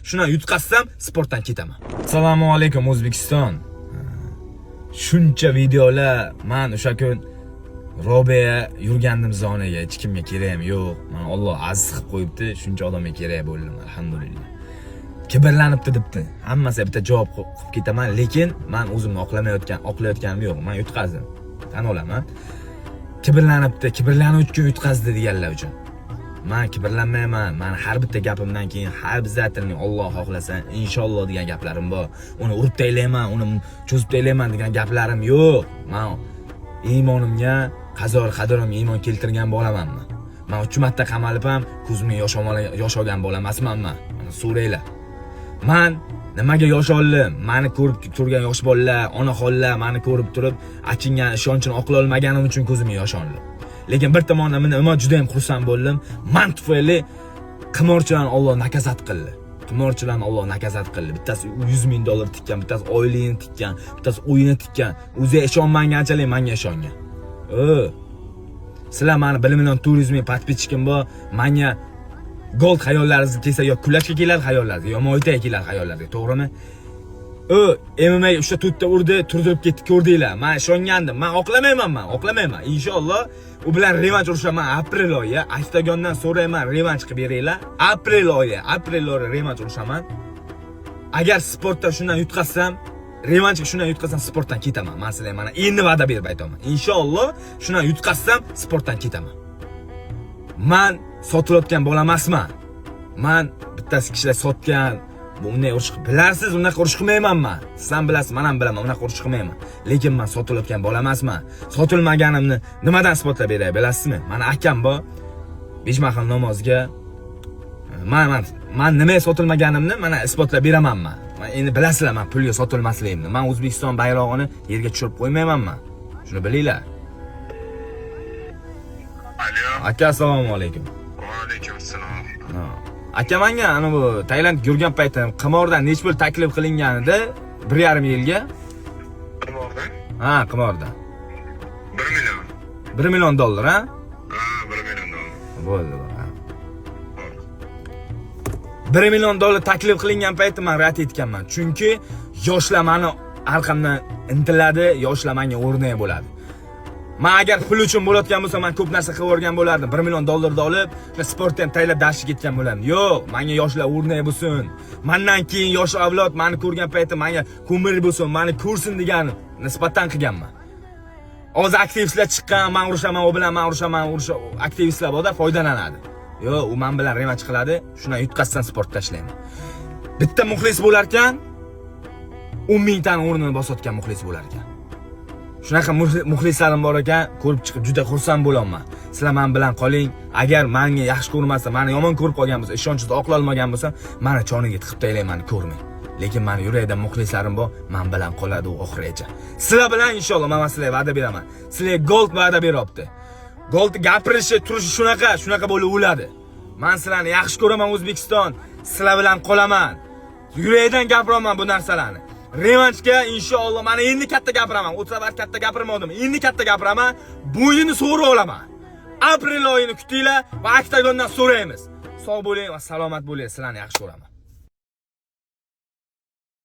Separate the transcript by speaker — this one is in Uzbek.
Speaker 1: Shundan yutqazsam, sportdan ketaman. Assalomu alaykum, O'zbekiston. Shuncha videolar, man o'sha kun Robiya yurgandim zonaga, hech kimga keragim yo'q. Mana Alloh aziz qilib qo'yibdi, shuncha odamga kerak bo'ldim, alhamdulillah. Kibrlanibdi debdi. Hammasiga bitta javob qilib ketaman, lekin man o'zimni oqlamayotgan, oqlayotganim yo'q. Man yutqazdim. Tan olaman. Kibrlanibdi, kibrlanuvchi yutqazdi deganlar uchun. Man kibrlanmayman. Man har bitta gapimdan keyin har обязательно Alloh xohlasa, inshaalloh degan gaplarim bor. Uni urib taylayman, uni cho'zib taylayman degan gaplarim yo'q. Man iymonimga, qazo qadarimga iymon keltirgan bolaman man. Man 3 marta qamalib ham ko'zimga yosh olgan bola emasman man. Mana so'ranglar. Man nimaga yosh oldim? Mani ko'rib turgan yosh bolalar, onaxonlar mani ko'rib turib achingan, ishonchini oqlolmaganim uchun ko'zimga yosh oldi. Lekin bir tomondan nima, juda ham xursand bo'ldim. Man tufayli qimorchilarni Alloh наказать qildi. Qimorchilarni Alloh наказать qildi. Bittasi 100 ming dollar tikkan, bittasi oyligini tikkan, bittasi uyini tikkan. O'ziga ishonmaganchalik menga ishongan. Sizlar mani 1 million 400 ming подписчик im bor. Menga gold xayollaringizga kelsa, yo kulashga keladi xayollaringizga, yo moytaga keladi xayollaringizga, to'g'rimi? U MMA 3 ta 4 ta urdi, turdirib ketdi, ko'rdinglar. Men ishongandim. Men oqlamayman, men oqlamayman. Inshaalloh u bilan revansh urushaman aprel oyi. Oktagondan so'rayman, revansh qilib beringlar. Aprel oyi revansh urushaman. Agar sportda shundan yutqazsam, revansh shundan yutqazsam, sportdan ketaman. Men sizlarga mana endi va'da berib aytaman. Inshaalloh shundan yutqazsam, sportdan ketaman. Man sotilayotgan bola emasman. Man bittasi kishilar sotgan, bu unday urush, bilarsiz, unaqa urush qilmayman man. Siz ham bilasiz, men ham bilaman, unaqa urush qilmayman. Lekin man sotilayotgan bola emasman. Sotilmaganimni nimadan isbotlab beray, bilasizmi? Mani akam bor. 5 mahal namozga man nimaga sotilmaganimni mana isbotlab beraman man. Man endi bilasizlar, man pulga sotilmasligimni. Man O'zbekiston bayrog'ini yerga tushirib qo'ymayman man. Shuni bilinglar.
Speaker 2: Alo.
Speaker 1: Aka, assalomu alaykum.
Speaker 2: Va alaykum assalom.
Speaker 1: Ha. Aka, manga ana bu Tailand yurgan paytim qimordan necha pul taklif qilinganida 1,5 yilga?
Speaker 2: Qimordan?
Speaker 1: Ha, qimordan.
Speaker 2: 1 million.
Speaker 1: 1 million dollar, ha?
Speaker 2: Ha, 1 million dollar.
Speaker 1: Bo'ldi, ha. 1 million dollar taklif qilingan paytda man rad etganman. Chunki yoshlar mani arqamdan intiladi, yoshlar menga o'rnak bo'ladi. Man agar pul uchun bo'layotgan bo'lsa, man ko'p narsa qilib yuborgan bo'lardim. 1 million dollarni olib, o'sha sportda ham taylab dashga ketgan bo'lardim. Yo'q, menga yoshlar o'rnak bo'lsin. Mendan keyin yosh avlod meni ko'rgan paytda menga ko'mir bo'lsin, meni ko'rsin degan nisbatan qilganman. Hozir aktivistlar chiqqan, man urushaman u bilan, man urushaman, urusha aktivistlar borda, foydalanadi. Yo'q, u men bilan revansh qiladi, shundan yutqazsam, sport tashlayman. Bitta muxlis bo'lar ekan, 10 mingtani o'rnini bosayotgan muxlis bo'lar ekan. Shunaqa muxlislarim bor ekan, ko'rib chiqib juda xursand bo'laman. Sizlar men bilan qoling. Agar menga yaxshi ko'rmasa, meni yomon ko'rib qolgan bo'lsa, ishonchni oqlolmagan bo'lsa, mani choniga tiqib taylayman, ko'rmang. Lekin mani yurakda muxlislarim bor, men bilan qoladi u oxirigacha. Sizlar bilan inshaalloh, men sizlarga va'da beraman. Sizlarga Gold va'da beryapti. Gold gapirishi, turishi shunaqa, shunaqa bo'lib o'ladi. Men sizlarni yaxshi ko'raman, O'zbekiston. Sizlar bilan qolaman. Yurakdan gapiraman bu narsalarni. Revanshga inshaalloh, mana endi katta gapiraman. O'tsa safar katta gapirmadim. Endi katta gapiraman. Bo'yini so'rab olaman. Aprel oyini kutinglar va oktagondan so'raymiz. Sog' bo'ling va salomat bo'ling. Sizlarni yaxshi ko'raman.